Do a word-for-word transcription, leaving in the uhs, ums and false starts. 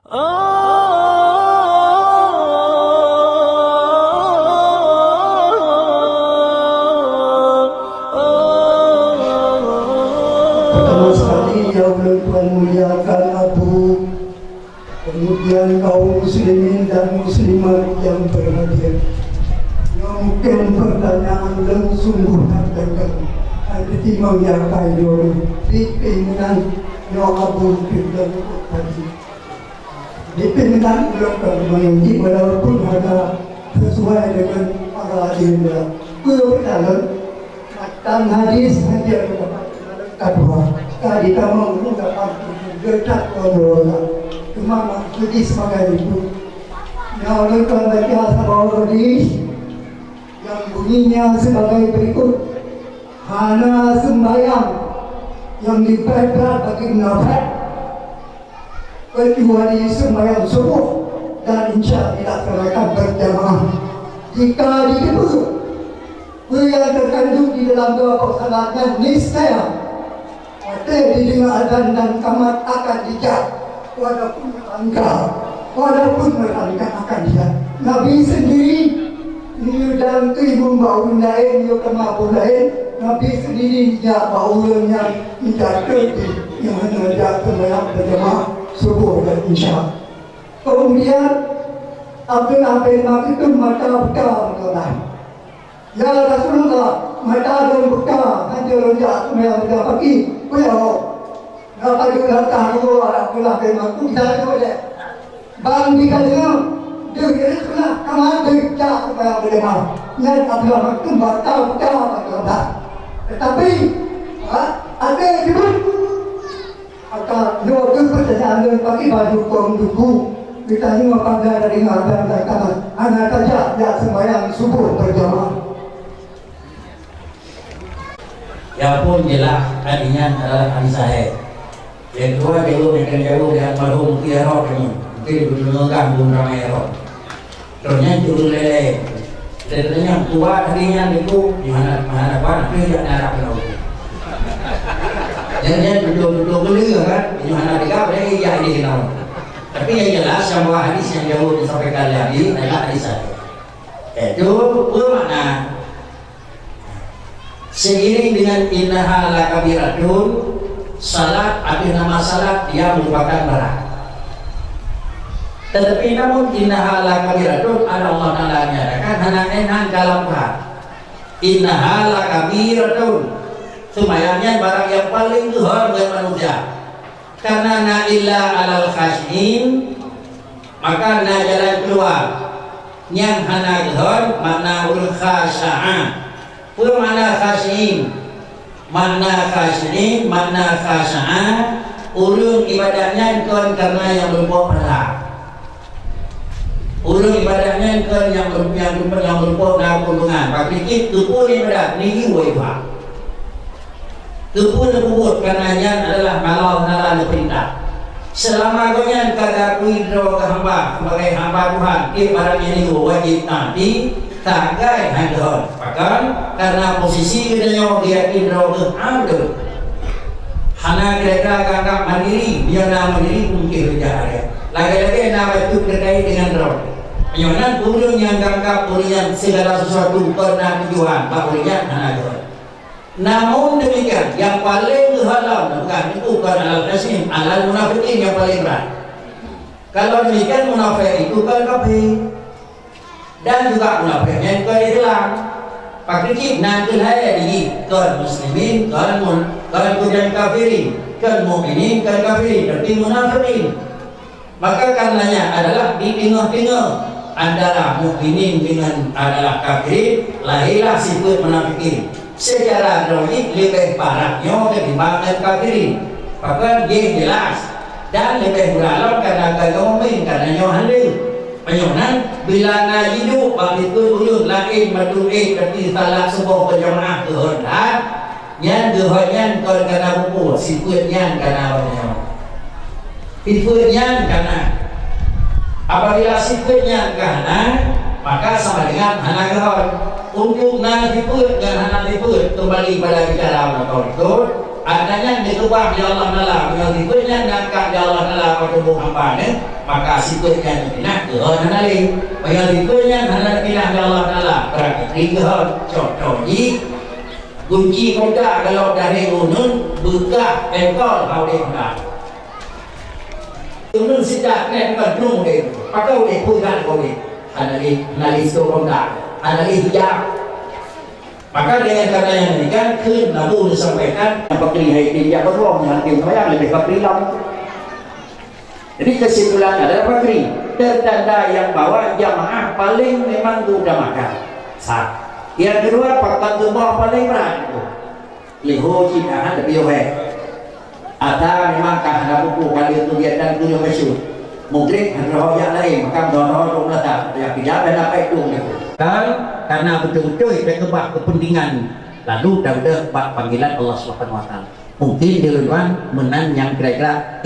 Pertama sekali, yang ulôn tuan muliakan Abu, kemudian kaum muslimin dan muslimat yang berhadir. Nyoe mungkin pertanyaan lôn sungguh that danggang. Hana teutimong ya kai lôn. Di pimpinan nyoe Abu Firdaus tadi. Di pimpinan ulôn ka meunyoe walaupun hana sesuai dengan para agenda. Peue peutalon? Matan hadis hana dapat. Kadua, ka ditamong muda pangku geutak keudua. Cuma maksudi sebagai itu. Nyoe ulôn ka baca saboh hadis yang bunyinya sebagai berikut, "Hana sembahyang yang diperberat bagi munafik, kecuali sembahyang subuh dan isya dilaksanakan berjamaah." Jika diteupeu peue nyang teukandung di dalam dua pokok salat nyan, niscaya watée jideungoe azan dan kamat akan dijak, walaupun meurangka, walaupun meurangka akan dijak. Nabi sendiri, nyoe dan keu imeum bak ureuëng laén, nyoe teuma boh laén, Nabi sendiri jijak bak ureuëng nyang meujak keu jih, nyang hana jak seumayang beujamaah suboh dan isya. Kemudian, Abdullah bin Maktum mata buta meutulah. "Ya Rasulullah, mata lôn buta, hana lôn jak seumayang beujamaah pagi." Peue ho? Na padub langkah dua Abdullah bin Maktum, isa laju lé. Bang bisa deungoe, deuh ya Rasulullah, ka mandum jak seumayang beujamaah. Nyan Abdullah Maktum mata buta meutulah. Tetapi, ha, ada jeuet. Maka, nyoe keuh peutanyaan lôn bagi bak dukong Teungku. Geutanyoe apabila tadeungoe azan dan kamat, hana tajak jak seumayang suboh beujamaah. Ya pun jeulaih, hadis nyan adalah hadis sahih. Nyang keudua, jaweueb nyang keu jaweueb lé almarhum Teungku Yarok nyoe. Mungken geudeungoe gah bun ramé Yarok. Droeneuh nyan ureuëng lé-lé. Lé droeneuh nyan kuat hati nyan Teungku, nyoe hana, hana kuat, nyoe jak narap keunoe. Nyan, nyan beutôi-beutôi geuleue kan, nyoe hana teuga, padahai jak idéh keunoe. Tapi nyang jelas, nyang bahwa hadis nyang jaweueb disampaikan lé Abi adalah hadis sahih. Yaitu, peue makna? Seiring dengan innaha lakabiratun, salat, ateueh nama salat, dia merupakan berat. Tetapi namun innaha lakabiratun, Allah Taala nyatakan hana éh nan dalam Quran. Innaha lakabiratun. Seumayang nyan barang nyang paleng geuhon ngon manusia. Karena na illa alal khasyiin, maka na jalan keuluwa. Nyang hana geuhon makna ureuëng khasya'a. Peue makna khasyiin? Makna khasyiin, makna khasya'a, ureuëng ibadat nyan kon karena nyang meurumpok pahala. Ureuëng ibadat nyan kon nyang meurumpok, nyang meurumpok, nyang meurumpok na keuntungan. Bak keuneuk keupeue ibadat, niyueb ibadat. Keupeue neupeubeuet, karena nyan adalah Allah Taala neupeurintah. Seulama gobnyan ka geuakui droe keu hamba sebagai hamba Tuhan, tieb barang nyang lheueh wajéb taati, sagai han geuhon. Pakon? Karena posisi geutanyoe geuyakin droe geuh hamba. Hana kira-kira geuanggab mandiri, meunyoe na mandiri mungken reujak aré. Lagée-lagée na bacut teukai deungon droe. Meunyoe nan ureuëng nyang geuanggab ureuëng nyang segala sesuatu kon na tujuan bak ureuëng nyan, hana geuhon. Namun demikian, nyang paleng geuhalom, bukan itu, bukan alal khasyiin, alal munafiqin nyang paleng brat. Kalau demikian, munafik itu kon kafé. Dan juga munafik nyan kon Islam. Pakri cit nan keuhai diri, kon muslimin, kon mun-, kon kudan kafirin, kon mukminin, kon kafirin, tapi munafiqin. Maka karenanya adalah di teungoh-teungoh antara mukminin dengan adalah kafirin, lahirlah sifat munafikin. Secara logik leubeh parah nyoe ketimbang ngon kafirin. Pakon jih jelas dan leubeh gura lom karena geutanyoe mukmin, karena nyoe haleue. Meunyoe nan, bila na jiduek bak sifat ureuëng laén mandum éh, tapi salat suboh beujamaah keu honda, nyan geuhon nyan kon kana buku, sifat nyan kana awaknyoe. Sifat nyan kana. Apabila sifat nyan kana, maka sama dengan hana geuhon. Untuk na sifat ngon hana sifat, kembali pada bicara meunan beutôi, Ata nyan dikeubah lé Allah Taala, meunyoe sifeuet nyan neuangkat lé Allah Taala bak tuboh hamba nyan, maka sifeuet nyan neupinah keu hana lé. Meunyoe sifeuet nyan hana neupinah lé Allah Taala, berarti keu hana. Contoh jih, gunci kontak golom dari uneun beukah engkol hau deh hana. Uneun sidak nyan bukan drum deh, pakai deh, peugah kau deh. Hana lé, hana lé stop kontak, hana lé hijab. Maka dengan kata yang demikian, kheun Nabi sampaikan, pakri hai tin jak beurong, yang tin sembahyang lebih pakri lam. Jadi kesimpulan adalah pakri, tertanda yang bahwa jamaah paling memang diutamakan. Sah. Yang kedua, pakat tuboh paling berat itu. Liho cit ahan lebih ohe. Ata memang ka hana buku kali tu dia dan tu yang masyhur. Mungkin hana roh yang lain, maka roh-roh dua belas tahun. Yang tidak ada dapat itu. Dan karena betul-betul kita kebah kepentingan, lalu dah udah bak panggilan Allah Subhanahu Wa Taala. Mungkin di luar menang yang kira-kira